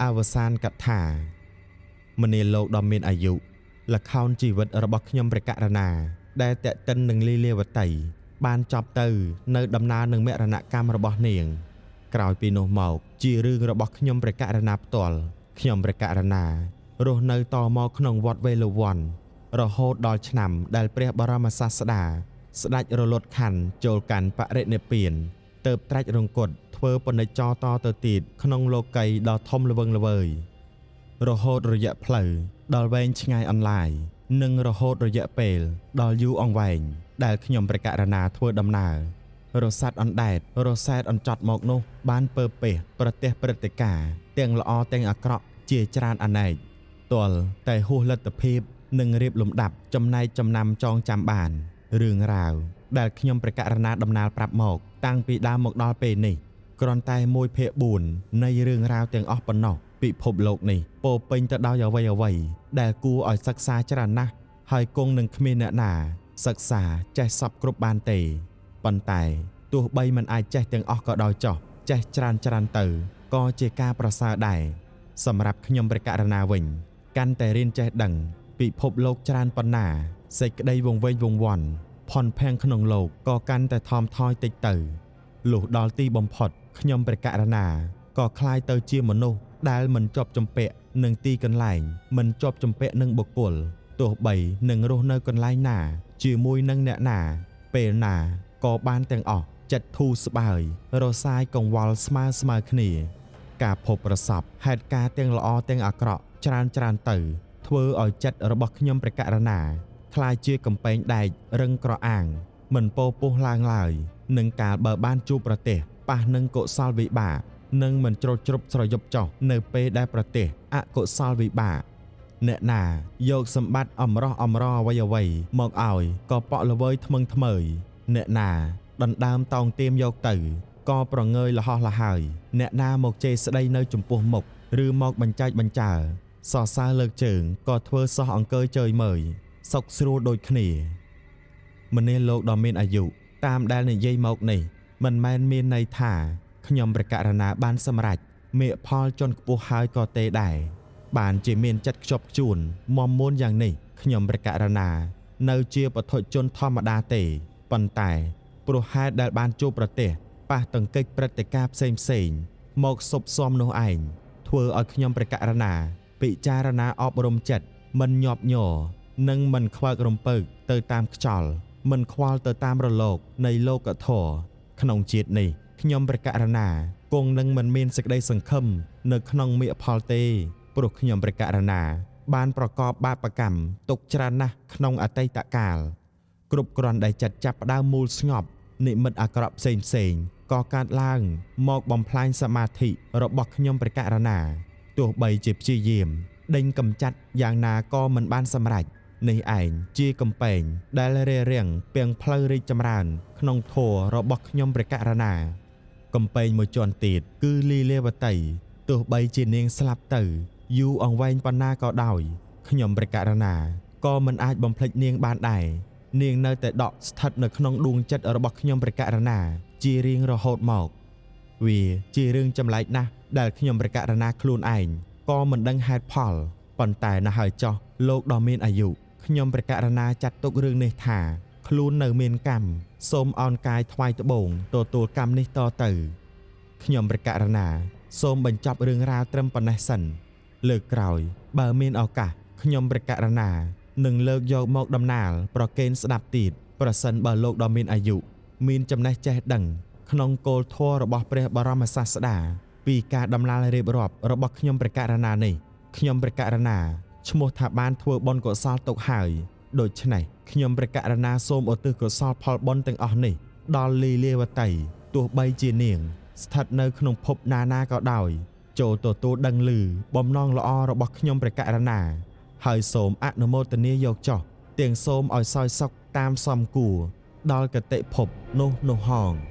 អវសានកថាមនាលលោកដ៏មានអាយុល្ខោនជីវិតរបស់ខ្ញុំព្រះករុណាដែលតេតិននឹងលីលាវតីបានចប់ទៅនៅដំណើរនឹងមរណកម្មរបស់នាងក្រោយពីនោះមកជារឿងរបស់ខ្ញុំព្រះករុណាផ្ទាល់ខ្ញុំព្រះករុណារស់នៅតមកក្នុងវត្តវេលវ័នរហូតដល់ឆ្នាំដែលព្រះបរមសាស្តាស្ដេចរលត់ខណ្ឌចូលកាន់បរិនិព្វានទៅត្រាច់រង្គត់ធ្វើពនិច្ចតទៅទៀតក្នុងលោកីដ៏ធំល្វឹងល្វើយរហូតរយៈផ្លូវដល់វែងឆ្ងាយអន្លាយនិងរហូតរយៈពេលដល់យូរអង្វែងដែលខ្ញុំព្រះករុណាធ្វើដំណើររសាត់អណ្ដែតរសែតអញ្ចត់មកនោះបានពើពេះប្រទេសព្រឹត្តិការណ៍ទាំងល្អទាំងអាក្រក់ជាច្រើនអនេកទាល់តែហួសលទ្ធភាពនិងរៀបលំដាប់ចំណែកចំណាំចងចាំបានរឿងរ៉ាវដែលខ្ញុំព្រះករុណាដំណើរប្រាប់មកតាំងពីដើមមកដល់ពេលនេះគ្រាន់តែ1/4នៃរឿងរ៉ាវទាំងអស់ប៉ុណ្ណោះពិភពលោកនេះពោពេញទៅដោយអ្វីៗដែលគួរឲ្យសិក្សាច្រើនណាស់ហើយគង់នឹងគ្មានអ្នកណាសិក្សាចេះសពគ្រប់បានទេប៉ុន្តែទោះបីមិនអាចចេះទាំងអស់ក៏ដោយចុះចេះច្រើនច្រើនទៅក៏ជាការប្រសើរដែរសម្រាប់ខ្ញុំព្រះករុណាវិញកាន់តែរៀនចេះដឹងពិភពលោកច្រើនប៉ុណ្ណាសេចក្តីវង្វេងវង្វាន់ផនផាំងក្នុងលោកក៏កាន់តែថមថយតិចទៅលុះដល់ទីបំផុតខ្ញុំព្រះករុណាក៏คล้ายទៅជាមនុស្សដែលមិនជាប់ជំពាក់នឹងទីកន្លែងមិនជាប់ជំពាក់នឹងបុគ្គលទោះបីនឹងរស់នៅកន្លែងណាជាមួយនឹងអ្នកណាពេលណាក៏បានទាំងអស់ចិត្តធូរស្បើយរសាយកង្វល់ស្មើស្មើគ្នាការភពប្រសពហេតុការណ៍ទាំងល្អទាំងអាក្រក់ច្រើនច្រើនទៅធ្វើឲ្យចិត្តរបស់ខ្ញុំព្រះករុណាคล้ายជាកំពែងដែករឹងក្រអាងមិនពោពោះឡើងឡើយនឹងកាលបើបានជួបប្រទេសប៉ះនឹងកុសលវិបាកនិងមិនច្រូតជ្រប់ស្រយប់ចោះនៅពេលដែលប្រទេសអកុសលវិបាកអ្នកណាយកសម្បត្តិអំរោះអំរអ្វីៗមកឲ្យក៏ប៉ក់ល្វើយថ្មឹងថ្មើយអ្នកណាដណ្ដើមតោងទៀមយកទៅក៏ប្រងើយលហោះលហើយអ្នកណាមកជេរស្ដីនៅចំពោះមុខឬមកបញ្ចែកបញ្ចើសរសើរលើកជើងក៏ធ្វើសោះអង្គើជើយមើយសុកស្រួលដូចគ្នាមនាលលោកដ៏មានអាយុតាមដែលនិយាយមកនេះមិនមែនមានន័យថាខ្ញុំព្រះករុណាបានសម្រេចមេផលជន់ខ្ពស់ហើយក៏ទេដែរបានជាមានចិត្តខ្ជាប់ខ្ជួនមមមួនយ៉ាងនេះខ្ញុំព្រះករុណានៅជាបុថុជនធម្មតាទេប៉ុន្តែព្រោះហេតុដែលបានជួបប្រទេសប៉ះទង្គិចព្រឹត្តិការណ៍ផ្សេងផ្សេងមកសុបស៊ាំនោះឯងធ្វើឲ្យខ្ញុំព្រះករុណាពិចារណាអប់រំចិត្តមិនញាប់ញ័រនិងមិនខ្វើករំពើកទៅតាមខ្យល់មិនខ្វល់ទៅតាមរលកនៃលោកធម៌ក្នុងជាតិនេះខ្ញុំព្រះករុណាគង់នឹងមិនមានសេចក្តីសង្ឃឹមនៅក្នុងមាគផលទេព្រោះខ្ញុំព្រះករុណាបានប្រកបបាបកម្មទុកច្រើនណាស់ក្នុងអតីតកាលគ្រប់គ្រាន់ដែលចិត្តចាប់ផ្ដើមមូលស្ងប់និមិត្តអាក្រក់ផ្សេងផ្សេងក៏កើតឡើងមកបំផ្លាញសមាធិរបស់ខ្ញុំព្រះករុណាទោះបីជាព្យាយាមដេញកំចាត់យ៉ាងណាក៏មិនបានសម្រេចនេះឯងជាកំពែងដែលរារាំងពាំងផ្លូវរីកចម្រើនក្នុងធម៌របស់ខ្ញុំព្រះករុណាកំពែងមួយជាន់ទៀតគឺលីលាវតីទោះបីជានាងស្លាប់ទៅយូរអង្វែងប៉ុណ្ណាក៏ដោយខ្ញុំព្រះករុណាក៏មិនអាចបំភ្លេចនាងបានដែរនាងនៅតែដកស្ថិតនៅក្នុងដួងចិត្តរបស់ខ្ញុំព្រះករុណាជារៀងរហូតមកវាជារឿងចម្លែកណាស់ដែលខ្ញុំព្រះករុណាខ្លួនឯងក៏មិនដឹងហេតុផលប៉ុន្តែណាស់ហើយចោះលោកដ៏មានអាយុខ្ញុំព្រះករុណាចាត់ទុករឿងនេះថាខ្លួននៅមានកម្មសូមអោនកាយថ្វាយត្បូងទទួលកម្មនេះតទៅខ្ញុំព្រះករុណាសូមបញ្ចប់រឿងរ៉ាវត្រឹមប៉ុណ្ណេះសិនលើកក្រោយបើមានឱកាសខ្ញុំព្រះករុណានឹងលើកយកមកដំណាលប្រគេនស្ដាប់ទៀតប្រសិនបើលោកដ៏មានអាយុមានចំណេះចេះដឹងក្នុងគោលធម៌របស់ព្រះបរមសាស្តាពីការដំណាលរៀបរាប់របស់ខ្ញុំព្រះករុណានេះខ្ញុំព្រះករុណាឈ្មោះថាបានធ្វើបុណ្យកុសលទុកហើយដូច្នេះខ្ញុំព្រះករុណាសូមឧទ្ទិសកុសលផលបុណ្យទាំងអស់នេះដល់លីលាវតីទោះបីជានាងស្ថិតនៅក្នុងភពណាណាក៏ដោយចូលទទួលដឹងឮបំណងល្អរបស់ខ្ញុំព្រះករុណាហើយសូមអនុមោទនាយកចុះទាំងសូមឲ្យសោយសុខតាមសមគួរដល់គតិភពនោះនោះហង។